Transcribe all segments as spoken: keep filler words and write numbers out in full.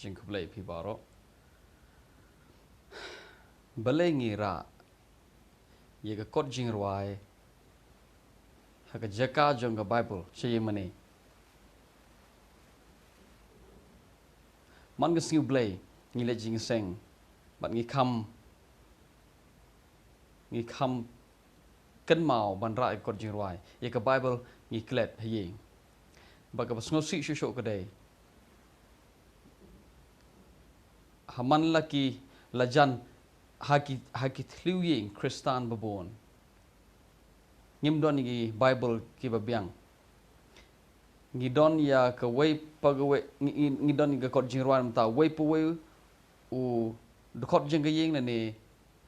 Jingkhublei phi baroh. Balei ngi rah ïa ka kot jingrwai ha ka jaka jong ka Bible sha ïing mane? Man ka sngi U Blei ngi leit jingïaseng bad ngi kham, ngi kham kynmaw ban rah ïa ka kot jingrwai, ïa ka Bible ngi klet ha ïing. Bad kaba sngewsih shuh shuh ka dei, ha man la ki, la jan ha ki, ha ki thliew ïing Khristan babun, ngim don ïa ki Bible kiba biang. Ngi don ïa kawei pa kawei, ngi, ngi, ngi don ïa ka kot jingrwai namar ta wei pa wei u dkhot jong ka ïing lane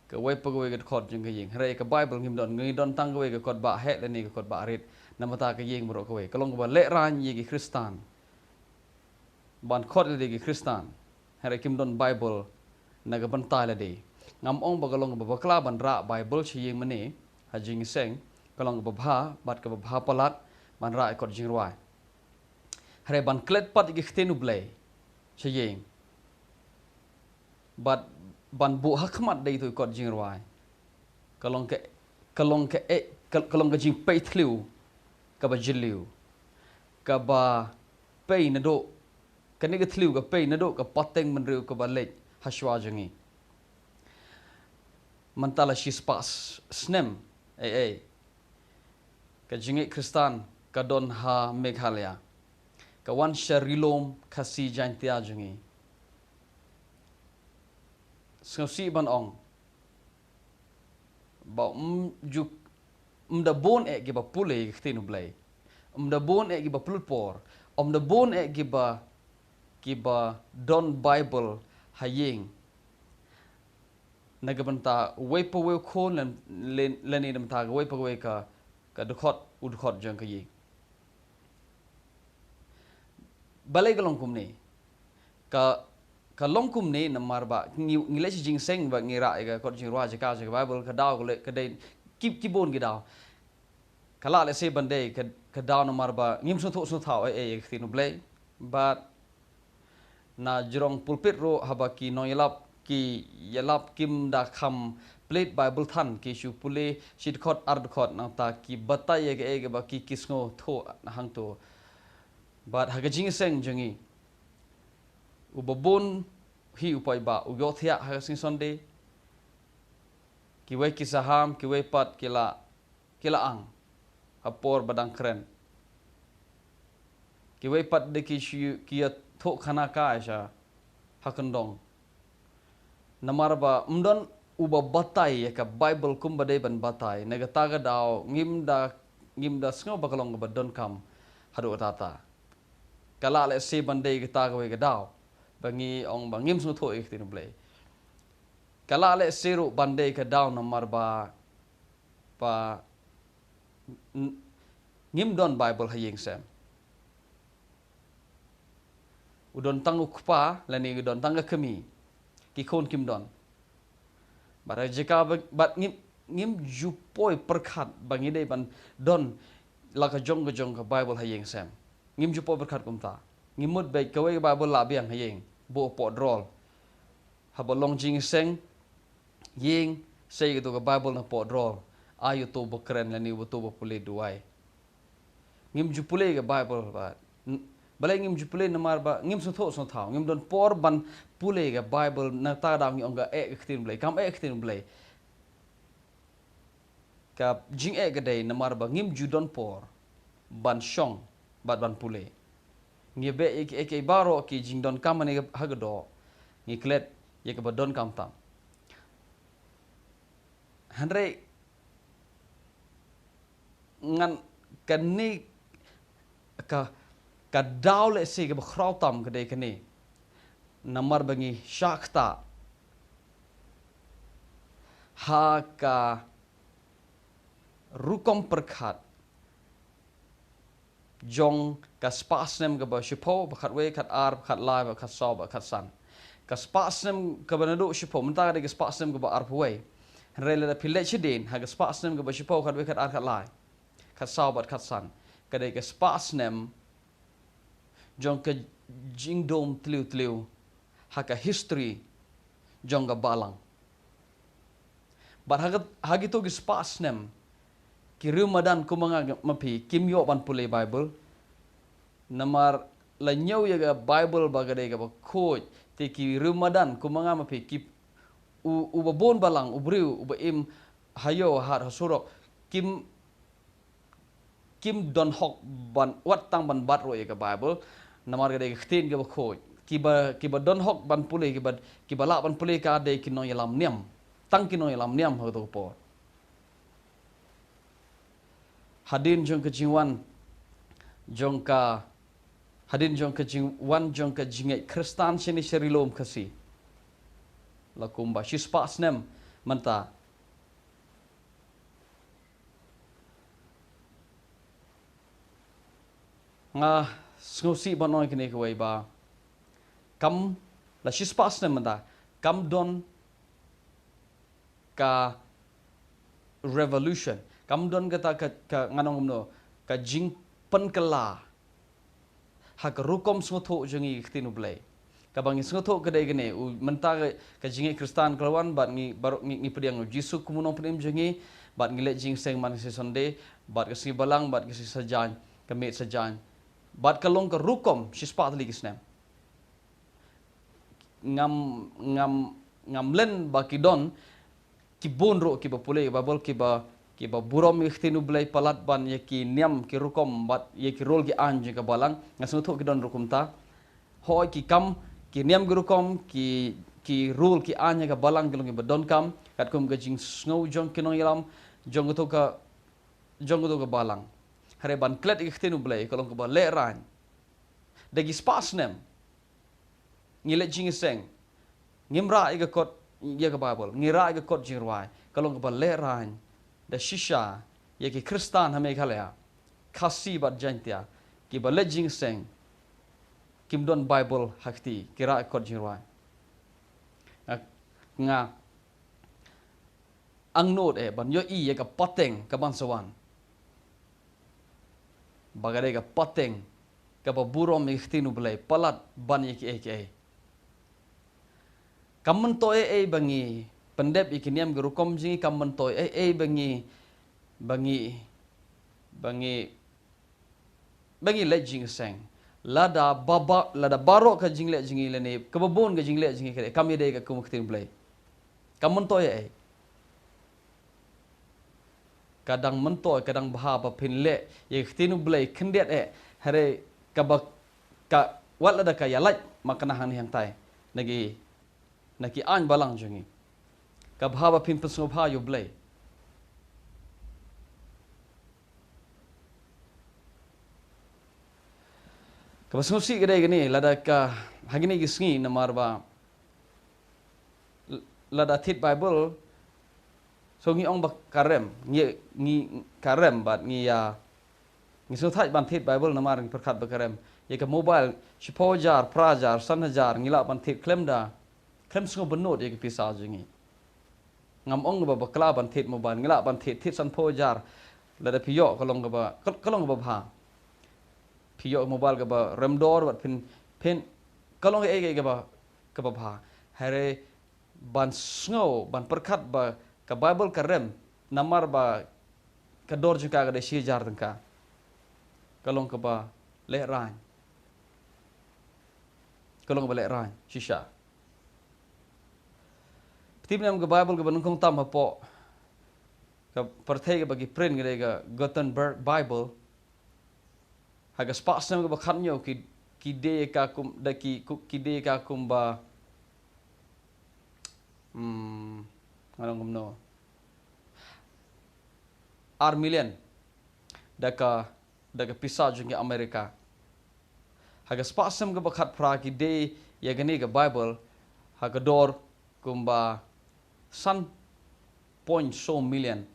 kawei pa kawei ka dkhot jong ka ïing. Hynrei ka Bible ngim don, ngi don tang kawei ka kot Bah Heh lane ka kot Bah Rit. Namar ta ka ïing baroh kawei ka long kaba lehraiñ ïa ki Khristan ban khot ïa ki Khristan. Hynrei kim don Bible na ka bynta lade. Ngam ong ba ka long kaba bakla ban rah Bible sha ïing mane ha jingïaseng, ka long kaba bha bad kaba bha palat ban rah ïa kot jingrwai. Hynrei ban klet pat ïa ki ktien U Blei sha ïing bad ban buh ha khmat da ïa tu ïa kot jingrwai, ka long ka, ka long ka, eh, ka, ka long ka jingpei thliew kaba jylliew, kaba pei naduh, kane ka thliew ka pei naduh ka pateng bynriew kaba leit ha shuwa jong ngi. Mynta la shispah s-, snem, eh, eh, ka jingngeit Khristan ka don ha Meghalaya, ka wan sha ri lum Khasi Jaiñtia jong ngi. Sngewsih ban ong ba ym ju, ym da bun eh kiba pule ïa ka ktien U Blei, ym da bun eh kiba pynlut por, ym da bun eh kiba, kiba don Bible ha ïing. Na ka bynta uwei pa uwei u khun lane, lane, lane na ka bynta kawei pa kawei ka, ka dkhot, u dkhot jong ka ïing. Balei ka long kumne? Ka, ka long kumne namar ba ngi, ngi leit sha jingïaseng ba ngi rah ïa ka kot jingrwai jaka jong ka Bible, ka daw ka leh, ka dei ki, ki bun ki daw. Ka lah lehse ban dei ka, ka daw namar ba ngim sngewthuh sngewthaw eh, eh, ïa ka ktien U Blei. Bad na jrong pulpit ruh haba ki nongïalap ki ïalap kim da kham plie Bible than, ki shu pule shi dkhot ar dkhot, nangta ki batai ïa kaei kaba ki, ki sngewthuh na hangto. Bad ha ka jingïaseng jong ngi, uba bun hi u paidbah u ïohthiah ha ka sngi Sunday. Kiwei ki saham, kiwei pat ki la, ki la ang ha por ba dang kren. Kiwei pat de ki shu, ki ïathuh khana kai sha ha kyndong. Namar ba ym don uba batai ïa ka Bible kumba dei ban batai, na kata ka daw ngim da, ngim da sngew ba ka long kaba donkam haduh katta. Ka lah lehse ban dei kata kawei ka daw ba ngi ong ba ngim sngewthuh ïa ka ktien U Blei. Ka lah lehse ruh ban dei ka daw namar ba, ba n-, ngim don Bible ha ïing sem. U don tang u kpa lane u don tang ka kmie, ki khun kim don. Bad ha jaka ba, bad ngim, ngim ju poi pyrkhat ba ngi dei ban don la ka jong ka jong ka Bible ha ïing sem. Ngim ju poi pyrkhat kumta. Ngi mut beit kawei ka Bible la biang ha ïing, buh hapoh drawer. Haba long jingïaseng ïing, sei ïa kato ka Bible napoh drawer. Ai uto ba kren lane uto ba pule duwai. Ngim ju pule ka Bible bad n-, balei ngim ju pule? Namar ba ngim sngewthuh sngewthaw, ngim don por ban pule ka Bible. Na kata ka daw ngi ong ka eh ka ktien Blei, kam eh ka ktien Blei. Ka jingeh ka dei namar ba ngim ju don por ban shong bad ban pule. Ngi beh ïa kiei kiei baroh ki jingdonkam mane ha ka doh, ngi klet ïa kaba donkam tam. Hynrei ngan, kane ka, ka daw lehse kaba khraw tam ka dei kane. Namar ba ngi shah ktah ha ka rukom pyrkhat jong ka spah snem kaba shiphew, ba khatwei, khatar, ba khatlai, ba khatsaw, ba khatsan. Ka spah snem kaba naduh shiphew, mynta ka dei ka spah snem kaba arphew wei. Hynrei lada phi leit shadien ha ka spah snem kaba shiphew, khatwei, khatar, khatlai, khatsaw bad khatsan, ka dei ka spah snem jong ka jingdum tliw tliw. ha ka history jong ka balang. Bad ha ka, ha kito ki spah snem, ki riew madan kum ma nga ma phi kim ïoh ban pule Bible. Namar la ñiew ïa ka Bible ba ka dei kaba khuid, te ki riew madan kum ma nga ma phi ki, u, uba bun balang, u briew uba im ha ïew ha hat ha surok, kim kim don hok ban, wat tang ban bat ruh ïa ka Bible. Namar ka dei ka ktien kaba khuid. Kiba, kiba don hok ban pule, kiba, kiba lah ban pule ka dei ki nongïalam niam. Tang ki nongïalam niam ha kato ka por. Hadien jong ka jingwan jong ka, hadien jong ka jingwan jong ka jingngeit Khristan shane sha ri lum Khasi, la kumba shispah snem mynta, nga sngewsih ban ong ïa kine kiwei ba kam, la shispah snem mynta, kam don ka revolution, kam don kata ka, ka, ngan ong kumno, ka jingpynkylla ha ka rukom sngewthuh jong ngi ka ktien U Blei. Kaba ngi sngewthuh ka dei kane, u, mynta ka, ka jingngeit Khristan ka la wan bad ngi baroh ngi, ngi pdiang U Jisu kum u nongpynim jong ngi, bad ngi leit jingïaseng man ka sngi Sunday, bad ka sngi Balang, bad ka sngi Saitjaiñ, ka miet Saitjaiñ. Bad ka long ka rukom shispah tylli ki snem. Ngam, ngam, ngam len ba ki don, ki bun ruh kiba pule Bible, kiba, kiba burom ïa ka ktien U Blei palat ban ïa ki niam ki rukom bad ïa ki rule ki aiñ jong ka balang. Nga sngewthuh ki don ruh kumta. Hooid, ki kam, ki niam ki rukom, ki, ki rule ki aiñ jong ka balang ki long kiba donkam, katkum ka jingsngew jong ki nongïalam jong kato ka, jong kato ka balang. Hynrei ban klet ïa ka ktien U Blei ka long kaba lehraiñ. Da ki spah snem ngi leit jingïaseng, ngim rah ïa ka kot, ïa ka Bible, ngi rah ïa ka kot jingrwai, ka long kaba lehraiñ da shisha ïa ki Khristan ha Meghalaya, Khasi bad Jaiñtia, kiba leit jingïaseng kim don Bible ha kti, ki rah ïa ka kot jingrwai. Nga, nga angnud eh ban ïohi ïa ka pateng kaban sa wan, ba ka dei ka pateng kaba burom ïa ka ktien U Blei palat ban ïa kiei kiei. Kam myntoi ei ei ba ngi pyndep ïa ki niam ki rukom jong ngi, kam myntoi ei ei ba ngi, ba ngi, ba ngi ba ngi leit jingïaseng. Lada ba, ba, lada baroh ka jingleh jong ngi lane kaba bun ka jingleh jong ngi ka dei kam ïadei ka kum ka ktien Blei, kam myntoi ei ei. Ka dang myntoi, ka dang bha ba phin leh ïa ka ktien Blei khyndiat eh, hynrei kaba, ka, wat lada ka ïalait ma ka na hangne hangtai na ki, na ki aiñ balang jong ngi. Ka bha ba phin pynsngewbha ïa U Blei. Kaba sngewsih ka dei kane, lada ka, ha kine ki sngi namar ba, l-, lada thied Bible, so ngi ong ba ka rem, ngi, ngi ka rem bad ngi ïa, ngi sngewthait ban thied Bible namar ngi pyrkhat ba ka rem. Ïa ka mobile, shiphew hajar, phra hajar, san hajar, ngi lah ban thied khlem da, khlem sngew bynnud ïa ka pisa jong ngi. Ngam ong ba bakla ban thied mobile, ngi lah ban thied, thied sanphew hajar. Lada phi ïoh ka long kaba, ka, ka long kaba bha. Phi ïoh mobile kaba rem dor bad phin, phin, ka long kaei kaei kaba, kaba bha. Hynrei ban sngew, ban pyrkhat ba ka Bible ka rem, namar ba ka dor jong ka ka dei shi hajar tyngka. Ka long kaba lehraiñ. Ka long kaba lehraiñ shisha. Phi tip ne em ka Bible kaba nyngkong tam hapoh ka pyrthei kaba ki print ka dei ka Gutenberg Bible. Ha ka spah snem kaba khathynñiew ki, ki die ka kum, da ki, ku-, ki die ka kumba, hmm, ngan ong kumno, ar million da ka, da ka pisa jong ki Amerika. Ha ka spah snem kaba khatphra ki die ïa kane ka Bible ha ka dor kumba san point saw million.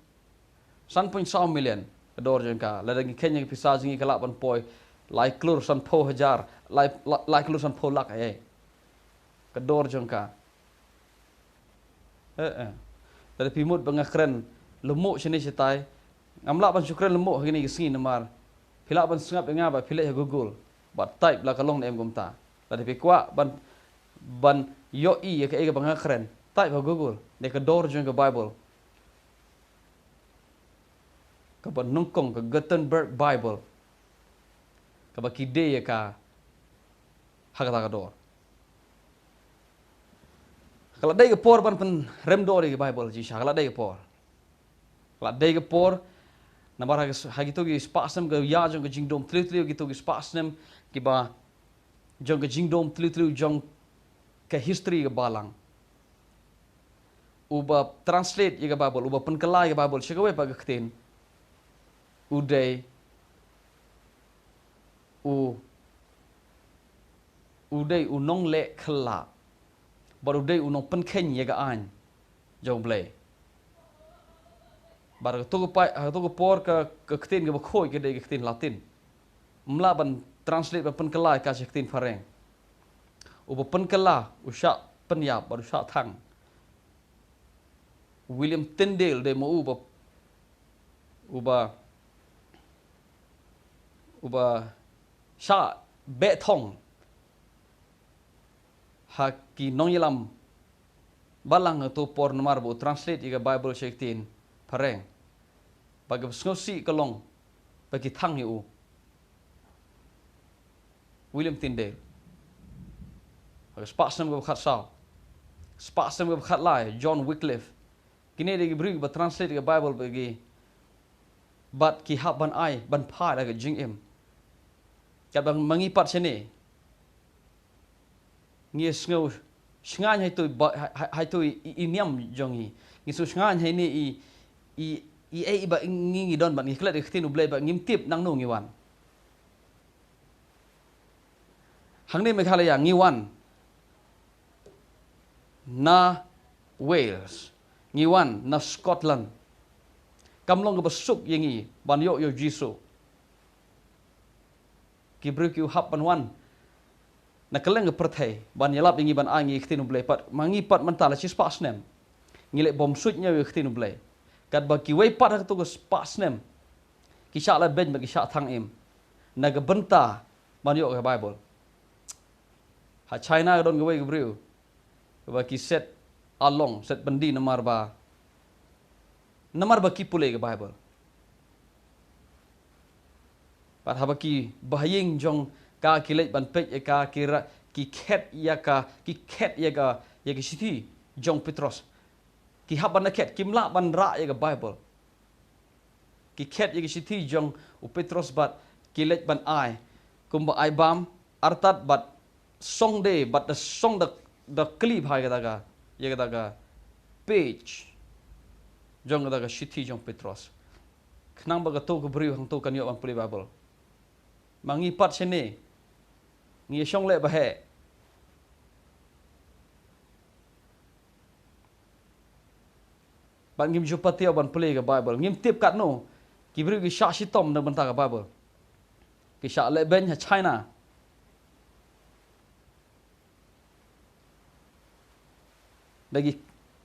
San point saw million ka dor jong ka. Lada ngi kheiñ ïa ka pisa jong ngi ka lah ban poi lai klur sanphew hajar, lai, lai, lai klur sanphew lak eh. Ka dor jong ka. Eh, eh. Lada phi mut ba nga kren lymmuh shane shatai, ngam lah ban shu kren lymmuh ha kine ki sngi namar phi lah ban sngap ïa nga ba phi leit ha Google bad type la ka long ne em kumta. Lada phi kwah ban, ban ïohi ïa kaei kaba nga kren, type ha Google, ne ka dor jong ka Bible, kaba nyngkong, ka Gutenberg Bible, kaba ki die ïa ka ha kata ka dor. Ka la dei ka por ban pynrem dor ïa ka Bible jingshisha, ka la dei ka por. Ka la dei ka por, namar ha ki, ha kito ki spah snem ka ïa jong ka jingdum tliew tliew, kito ki spah snem kiba jong ka jingdum tliew tliew jong ka history ka balang. Uba translate ïa ka Bible, uba pynkylla ïa ka Bible sha kawei pat ka ktien, u dei, u, u dei u nongleh khylla, bad u dei u nongpynkheiñ ïa ka aiñ jong U Blei. Bad ha kato ka pai, ha kato ka por ka, ka ktien kaba khuid ka dei ka ktien Latin. Ym lah ban translate, ban pynkylla ïa ka sha ka ktien phareng. Uba pynkylla, u shah pynïap bad u shah thang. William Tyndale dei ma u uba, uba, uba shah beh thong ha ki nongïalam balang ha kato ka por namar ba u translate ïa ka Bible sha ka ktien phareng. Bad kaba sngewsih ka long ba ki thang ïa u, William Tyndale. Ha ka spah snem kaba khatsaw, spah snem kaba khatlai, John Wycliffe. Kine dei ki briew kiba translate ïa ka Bible bad ki, bad ki hap ban ai, ban phai da ka jingim. Katba ma ngi pat shane, ngi sngew shngaiñ ha ito i ba, ha, ha, ha ito i, i, i niam jong ngi. Ngi sngew shngaiñ ha ine i, i, i, ei, i ba ngi, ngi don bad ngi klet ïa ka ktien U Blei bad ngim tip nangno ngi wan. Hangne Meghalaya ngi wan na Wales, ngi wan na Scotland. Kam long kaba suk ïa ngi ban ïoh ïa U Jisu. Ki briew ki hap ban wan na kylleng ka pyrthei ban ïalap ïa ngi, ban ai ngi ïa ka ktien U Blei. Pat ma ngi pat mynta la shispah snem ngi leh bym suidñiew ïa ka ktien U Blei. Katba kiwei pat ha kato ka spah snem ki shah leh beiñ bad ki shah thang im na ka bynta ban ïoh ka Bible. Ha China ka don kawei ka briew kaba ki set along, set byndi namar ba, namar ba ki pule ka Bible. Bad haba ki ba ha ïing jong ka ki leit ban peit ïa ka, ki ra, ki khet ïa ka, ki khet ïa ka, ïa ka shithi jong Petros. Ki hap ban khet, kim lah ban rah ïa ka Bible. Ki khet ïa ka shithi jong u Petros bad ki leit ban ai kumba ai bam, artat bad song de, bad da song da, da kli bha ïa kata ka, ïa kata ka page jong kata ka shithi jong Petros. Khnang ba kato ka briew hangto kan ïoh ban pule Bible. Ma ngi pat shane ngi shong leh ba heh. Bad ngim ju patiaw ban pule ka Bible. Ngim tip katno ki briew ki shah shitom na bynta ka Bible. Ki shah leh beiñ ha China. Da ki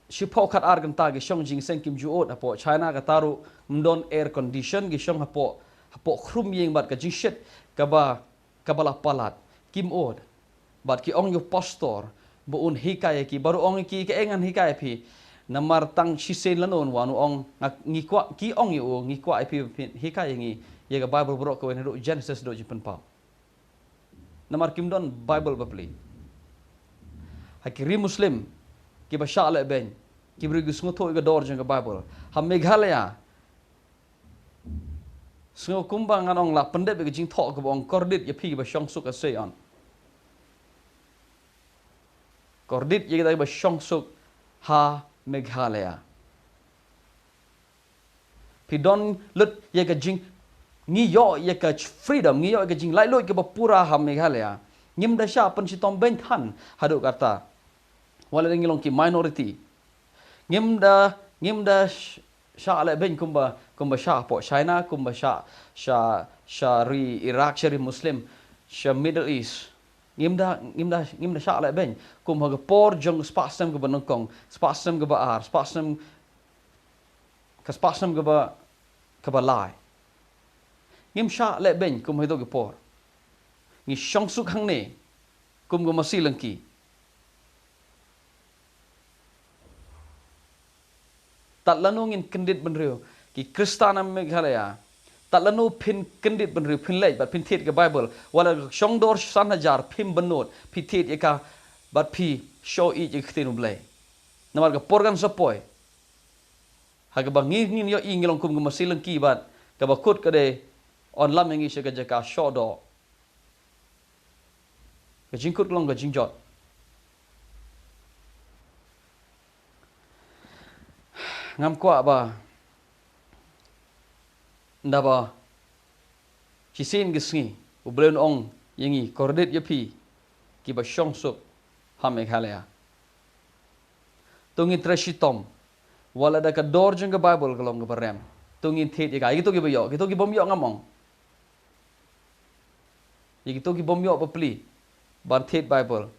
shiphew khat ar kynta ki shong jingseng, kim ju ud hapoh China, kata ruh ym don air condition, ki shong hapoh, hapoh khrum ïing bad ka jingshit kaba, kaba la palat. Kim ud. Bad ki ong ïa u pastor ba un hikai ïa ki, bad u ong ïa ki, kaei ngan hikai ïa phi? Namar tang shisien lano un wan, u ong, nga, ngi kwah, ki ong ïa u, ngi kwah ïa phi, phin hikai ïa ngi ïa ka Bible baroh kawei naduh Genesis haduh Jingpynpaw. Namar kim don Bible ba pule. Ha ki ri Muslim kiba shah leh beiñ, ki briew ki sngewthuh ïa ka dor jong ka Bible. Ha Meghalaya, sngew kumba ngan ong la pyndep ïa ka jingthoh kaba ong kordit ïa phi kiba shong suk ha Sion. Kordit ïa kita kiba shong suk ha Meghalaya. Phi don lut ïa ka jing, ngi ïoh ïa ka freedom, ngi ïoh ïa ka jinglaitluid kaba pura ha Meghalaya. Ngim da shah pynshitom beiñ than haduh katta. Wat la ngi long ki minority. Ngim da, ngim da sh-, shah leh beiñ kumba, kumba shah hapoh China, kumba shah, shah, shah ri Iraq, shah ri Muslim, shah Middle East. Ngim da, ngim da, ngim da shah leh beiñ kum ha ka por jong spah snem kaba nyngkong, spah snem kaba ar, spah snem, ka spah snem kaba, kaba lai. Ngim shah leh beiñ kum ha ito ki por. Ngi shong suk hangne kum ka masi lyngkhi. Tad lano ngin kyndit bynriew, ki Khristan na Meghalaya. Tad lano phin kyndit bynriew, phin leit bad phin thied ka Bible. Wat la shong dor san hajar phim bynnud, phi thied ïa ka bad phi shoh ïa ka ktien U Blei. Namar ka por kan sa poi ha kaba ngi ngin ïohi ngi long kum ka masi lyngki bad kaba kut ka dei yn lam ïa ngi sha ka jaka shoh doh. Ka jingkut ka long ka jingjot. Ngam kwah ba naba shisien ka sngi U Blei un ong ïa ngi, kordit ïa phi kiba shong suk ha Meghalaya. To ngin trei shitom. Wat la da ka dor jong ka Bible ka long kaba rem, to ngin thied ïa ka. Ïa kito kiba ïoh, kito ki bym ïoh ngam ong. Ïa kito ki bym ïoh bapli ban thied Bible.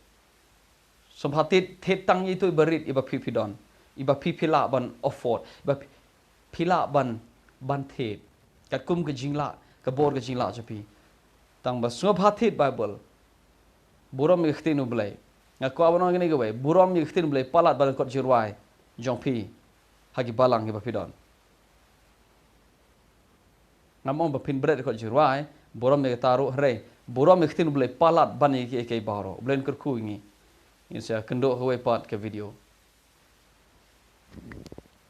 Sngewbha thied, thied tang ïa ito iba rit, iba phi phi don, iba phi phi lah ban afford, iba phi, phi lah ban, ban thied katkum ka jinglah, ka bor ka jinglah jong phi. Tang ba sngewbha thied Bible. Burom ïa ka ktien U Blei. Nga kwah ban ong kane kawei, burom ïa ka ktien U Blei palat ban kot jingrwai jong phi ha ki balang kiba phi don. Ngam ong ba phin bret kot jingrwai, burom ïa kata ruh, hynrei burom ïa ka ktien U Blei palat ban ïa kiei kiei baroh. U Blei un kyrkhu ïa ngi. Ngin sa ïakynduh ha kawei pat ka video.